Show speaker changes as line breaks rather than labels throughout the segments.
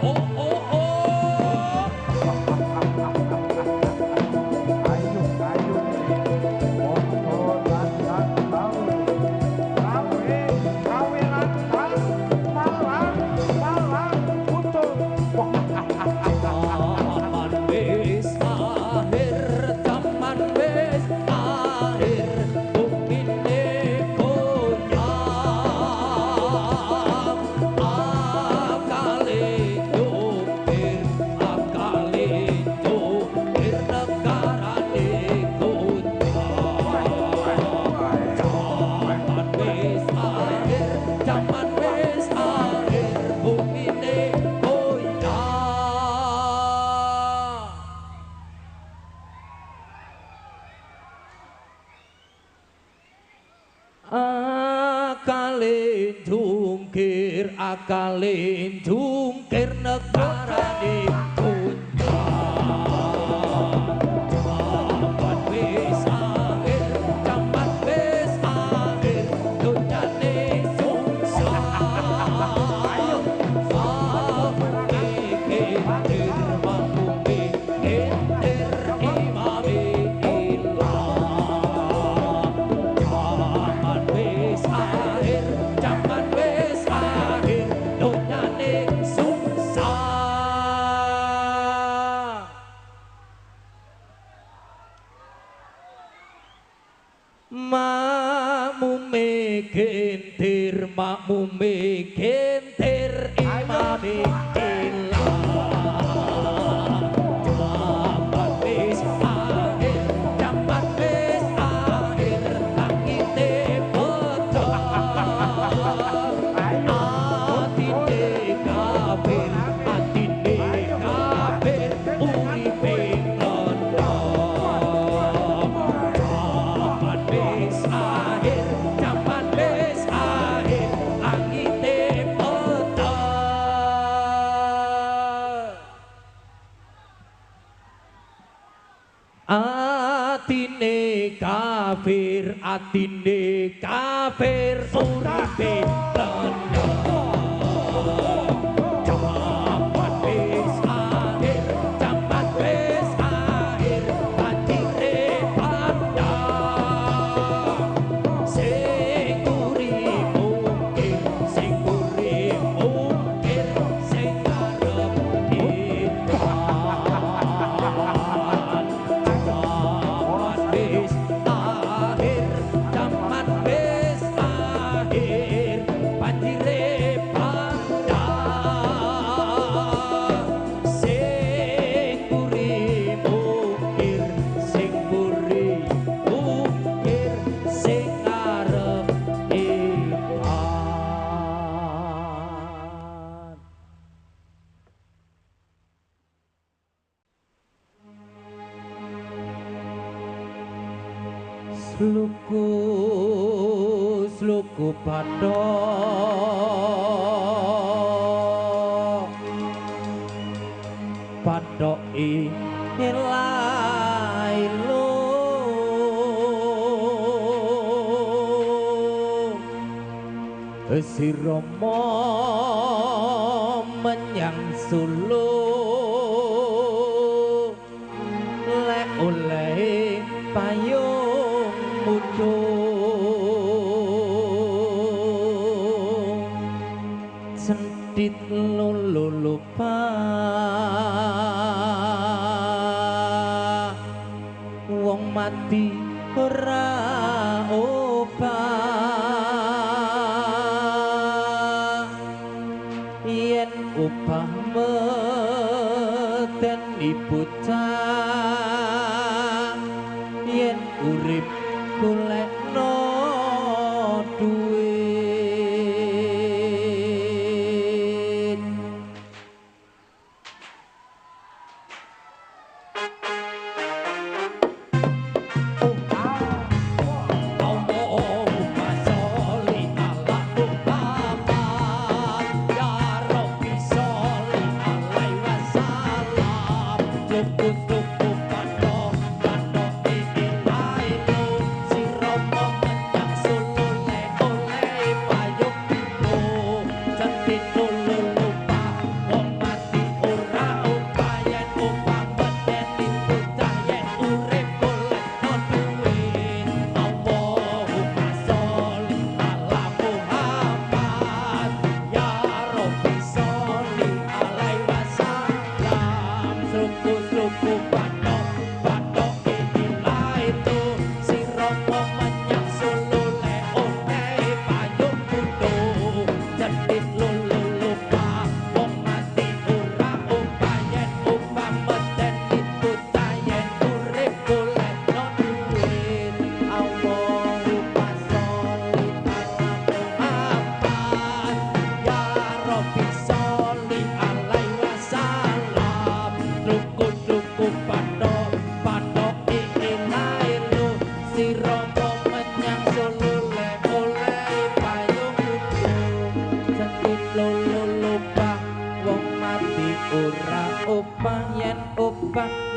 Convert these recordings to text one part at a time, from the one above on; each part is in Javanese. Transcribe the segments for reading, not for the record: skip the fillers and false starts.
Oh oh oh.
Ayo ayo. Oh lan lan rawe rawe lan lan malang malang putu.
Zaman wis akhir, zaman wis akhir, bumine goyang. Akale jungkir, akale jungkir, negarane goncang. Zaman wis akhir, zaman wis akhir, bumine goyang. Akale jungkir negarane goncang. Zaman wis akhir, zaman wis akhir, dunyane sungsang. Kintir makmume, kintir imame ilang. Zaman wis akhir, zaman wis akhir, dunyane sungsang. Makmume kintir, makmume kintir, imame ilang. Zaman wis akhir, zaman wis akhir, langite peteng. Atine kafir, atine kafir, uripe nglondong. Zaman wis akhir, zaman wis akhir, langite peteng. Atine kafir, atine kafir, uripe nglondong. Zaman wis akhir, zaman wis akhir, banjire padang. Sing urip mungkir, sing urip mungkir, sing arep edan. Zaman wis akhir, zaman wis akhir, banjire padang. Sing urip mungkir, sing urip mungkir, sing arep edan. Sluku sluku bathok bathok ilailu si Rama menyang Solo lek oleh payung mudhun sentit lolo lupa wong mati ora obah yen obah medeni bocah yen urip golekno duit. Allahumma sholli ala Muhammad ya Rabbi sholli alaihi wasallam. Luku-luku bathok bathok iki ae si Rama menyang Solo le oleh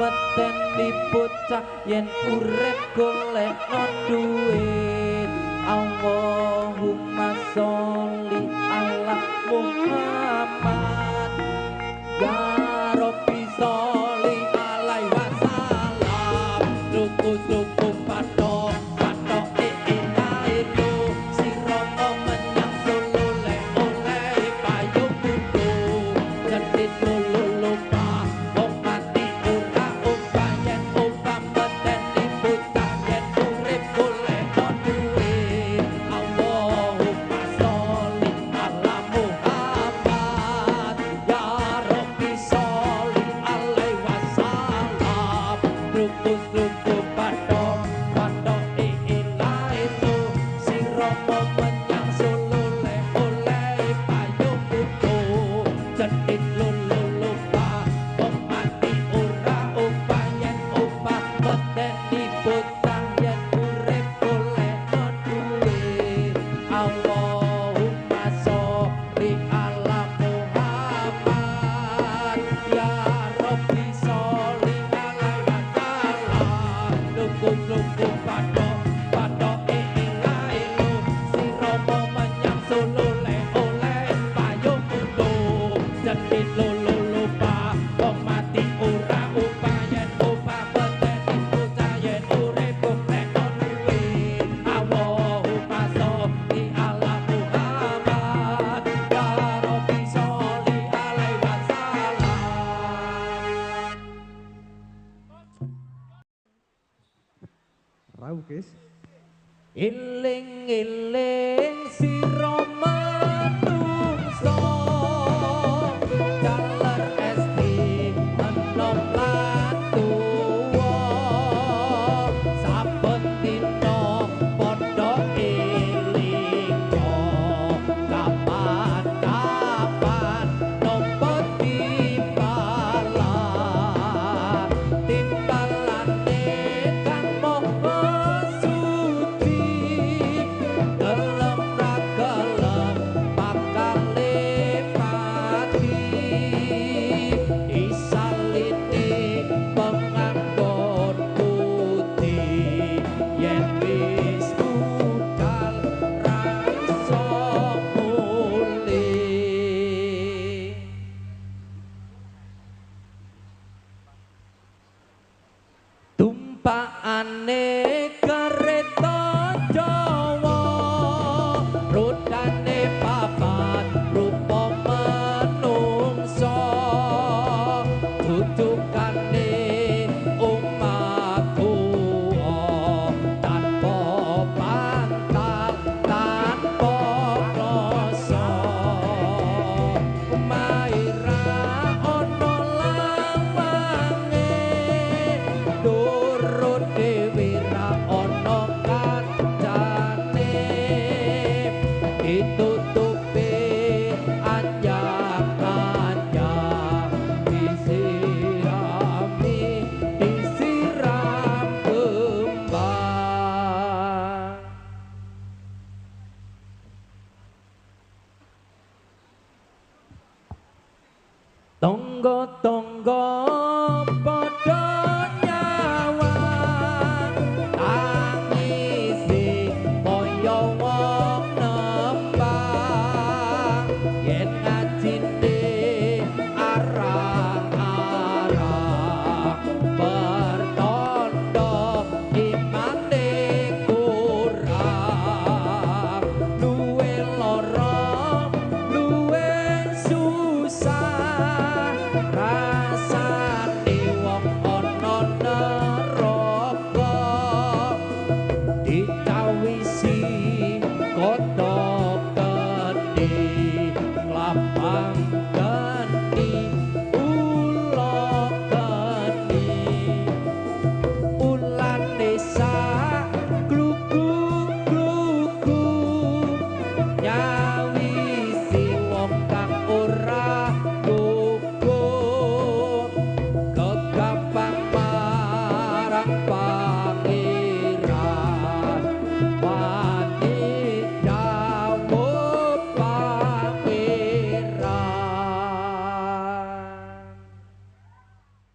medeni bocah yen urip golekno duit. Allahumma sholli ala Muhammad ya Rabbi sholli alaihi wasallam. Luku-luku patok patok itu si Romo menyang Solo le oleh payung kudu cedit lulu lupa wong mati ora obah yen obah medeni bocah yen urip golekno duit. Allahumma sholli ala Muhammad ya Rabbi sholli alaihi wasallam. Luku-luku patok patok itu si Romo menyang Solo le oleh payung kudu cedit lulu lupa wong mati ora obah yen obah medeni bocah yen urip golekno duit. Allahumma sholli ala Muhammad ya Rabbi sholli alaihi wasallam. Luku-luku patok patok itu si Romo menyang Solo le oleh payung kudu cedit lulu lupa wong mati ora obah yen obah medeni bocah yen urip golekno duit. Allahumma sholli ala Muhammad ya Rabbi sholli alaihi wasallam.
Rau guys.
Eling-eling sira manungsa jaler esti enom lan tuwa saben dina padha elinga kapan-kapan nampa timbalan timbalane kang maha suci gelem ra gelem bakale mati isaline penganggon putih yen wis budal ra iso mulih. Tumpakane kereta Jawa rodane papat rupa manungsa jujukane omah tuwa tanpa bantal tanpa rasa omahe ra ana lawange turu dhewe ra ana kancane ditutupi anyang-anyang disirami disiram kembang. Tonggo-tonggo padha nyawang tangisi kaya wong nembang yen ngajine arang-arang pertanda imane kurang luwe lara luwe susah rasane wong ana neraka dicawisi kodho